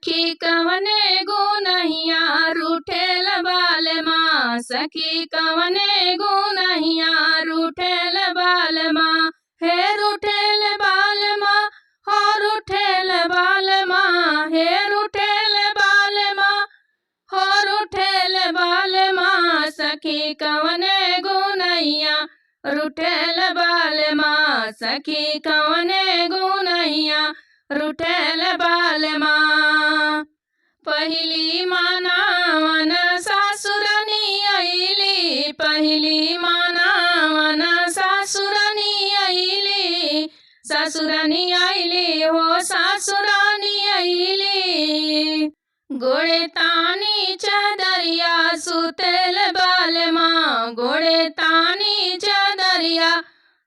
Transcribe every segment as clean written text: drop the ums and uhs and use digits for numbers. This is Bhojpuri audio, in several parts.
सखी कवने गुनहिया रूठेल बालमा, सखी कवने गुनहिया रूठेल बालमा, हे रूठेल बालमा, हो रूठेल बालमा, हे रूठेल बालमा, हो रूठेल बालमा, सखी कवने गुनहिया रूठेल बालमा, सखी कवने गुनहिया रूठेल बालमा। पहिली मानावन सासुरनी आईली, पहिली मानावन सासुरनी आईली, सासुरनी आईली हो सासुरानी आईली। गोड़े तानी चदरिया सुतेल बालमा, गोड़े तानी चदरिया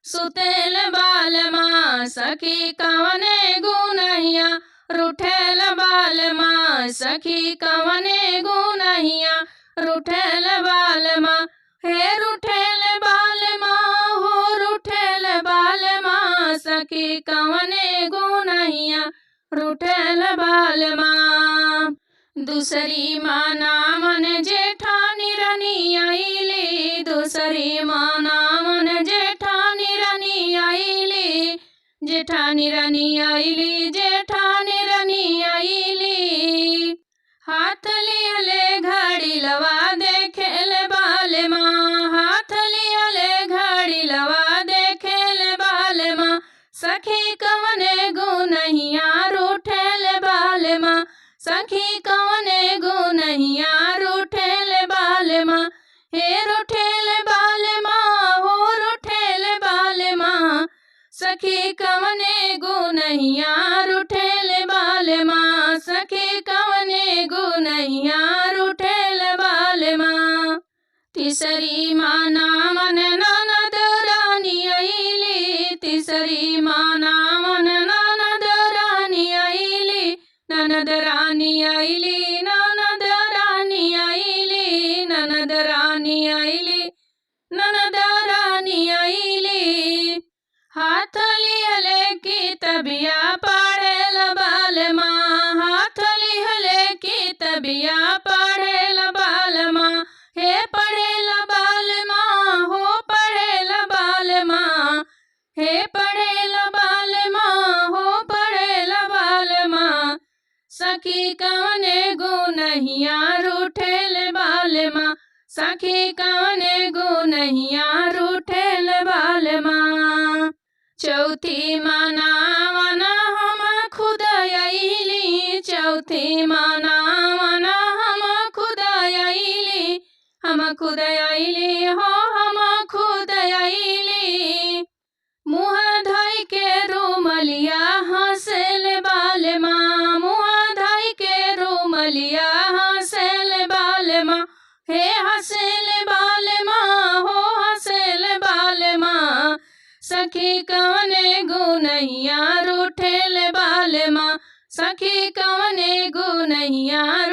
सुतेल बालमा, सखी कवने गुनहिया रूठेल बालमा, सखी कवने गुनहिया रूठेल बालमा, हे रूठेल बालमा, हो रूठेल बालमा, सखी कवने गुनहिया रूठेल बालमा। दूसरी माना मन जेठानी रानी आईली, दूसरी माना मन जेठानी रानी आईली, जेठानी रानी आईली, जेठानी रानी आईली। हाथ लिहले घड़ी लवा देखेल बालमा, हाथ लिहले घड़ी लवा देखेल बालमा, सखी कवने गुनहिया रूठेल बालमा, सखी कवने गुनहिया रूठेल बालमा, हे रूठेल बालमा, हो रूठेल बालमा, सखी कवने गुनहिया रूठेल बालमा, सखी कवने गुनहिया रूठेल बालमा। तीसरी माना मन ननद रानी आईली, तीसरी माना मन ननद रानी आईली, ननद रानी आईली, ननद रानी आईली, ननद रानी आईली, ननद रानी आईली। हाथ लिहले की तबिया पढ़ेल बालमा, हाथ लिहले की तबिया पढ़ेल बालमा, हे पढ़ेल बालमा, हो पढ़ेल बालमा, हे पढ़ेल बालमा, हो पढ़ेल बालमा, सखी कवने गुनहिया रूठेल बालमा, सखी कवने गुनहिया रूठेल बालमा। चौथी मनावन हम खुद आईली, चौथी मनावन हम खुद आईली, हम खुद आईली हो हम खुद आईली। मुँह धोई के रूमलिया हंसेल बालमा, मुँह धोई के रूमलिया हंसेल बालमा, हे हंसेल बालमा, हो हंसेल बालमा, सखी कवने गुनहिया रूठेल बालमा, सखी कवने गुनहिया